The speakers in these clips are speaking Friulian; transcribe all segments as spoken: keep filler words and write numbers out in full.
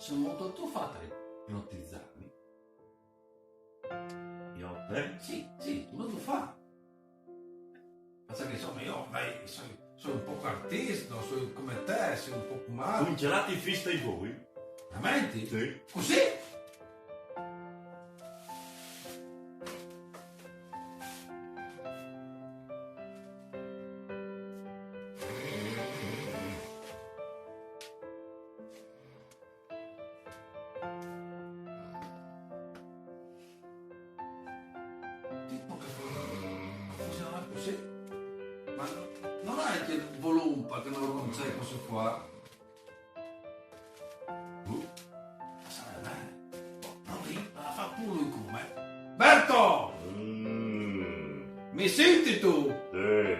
Soi molto tufà a ipnotizzarmi. Io, eh? Sì, sì, molto tufà. Pensa che insomma io, dai, sono, sono un poco artista, sono come te, sono un poco male. Con i gelati in fista i voi? Veramente? Sì. Così? Tipo che funziona così? Ma non hai che volumpa che non c'è questo qua? Uh, ma sai, eh? Non ri-, ma fa pure lui come. Berto! Mm. Mi senti tu? Sì.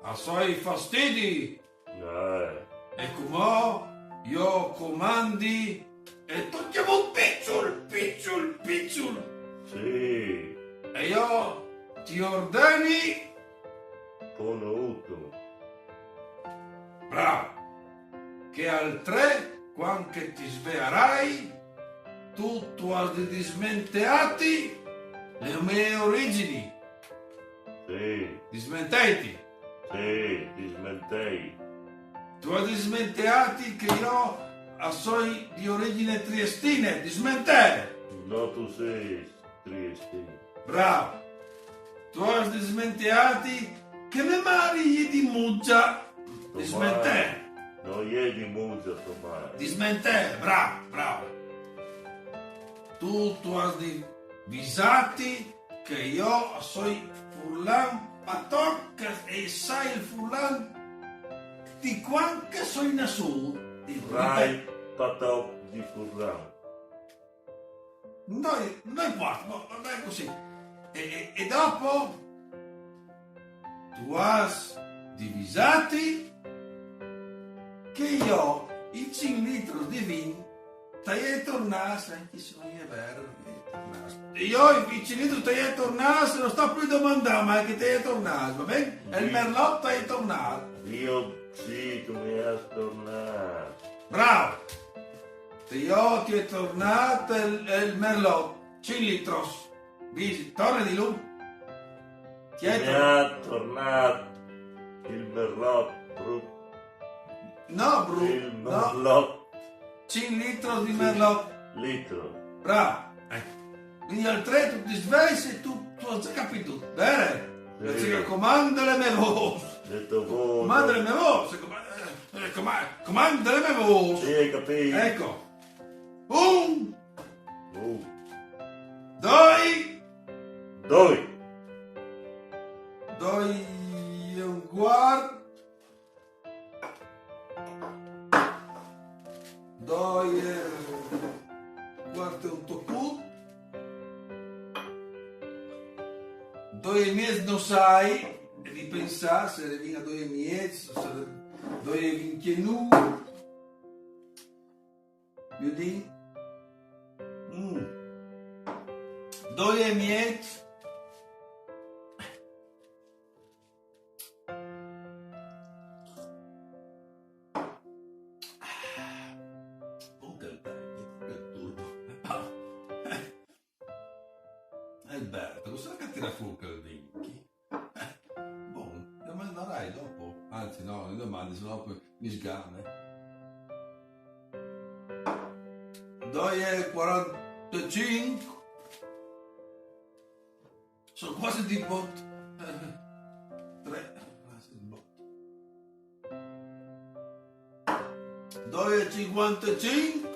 A soi fastidi. Eh. E cumò io comandi e tu chiamo pizzul, pizzul, pizzul. Sì. E io ti ordeni. Conosco. Bravo. Che al tre, quand che ti svearai, tu, tu has di dismenteati le mie origini. Sì. Dismenteiti. Sì, dismentei. Tu has dismenteati che io a soi di origine triestine. Dismentè. No, tu sei triestino. Bravo. Tu has dismenteati che me mari è di Muggia. Dismentè. No, è di Muggia, tua mari. Dismentè, bravo, bravo. Tu, tu has di visati che io soi furlan patoc e sai il furlan di quand che soi nassù. Rai patoc di furlan. No, no importa, ma, ma è così. E, e, e dopo tu has di visati che io i cinc litros di vin t'ai tornà, anche se non è vero, eh, tornà. Io i cinc litros t'ai tornà, se non sta più domandare, ma che t'ai tornà, va bene? E il merlot t'ai tornà. Io sì, tu mi hai tornà. Bravo! Io ti è tornat il, il merlot, cinc litros. Visi, torna di lu. Ti è Mi tor- ha tornat il merlot, brut. No, brut. Il merlot. Cinc litros di merlot. Litro. Bravo. Ecco. Quindi al tre tu ti svegli e tu, tu hai già capito, vero? Sì. Comanda le mie voci. Detto voi. Comanda le mie voci. Comanda, eh, comanda le mie voci. Sì, hai capito. Ecco. Un. Un. Doi. Doi. Doi e un quart. Doi e un quart e un tocut. Doi e miez no sai, e di pensar se rivin a doi e miez, se doi e vinchenun. Viodìn. Mm. Doi e miez. Porca, che turbo. Alberto, cosa che tira fuori il vin? Bon, domandarai dopo. Anzi, no, non domandi, sennò poi mi sgame. Doi e quarantacinc. Sono quasi di bot. Tre, quasi di bot. Doi e cinquantacinc.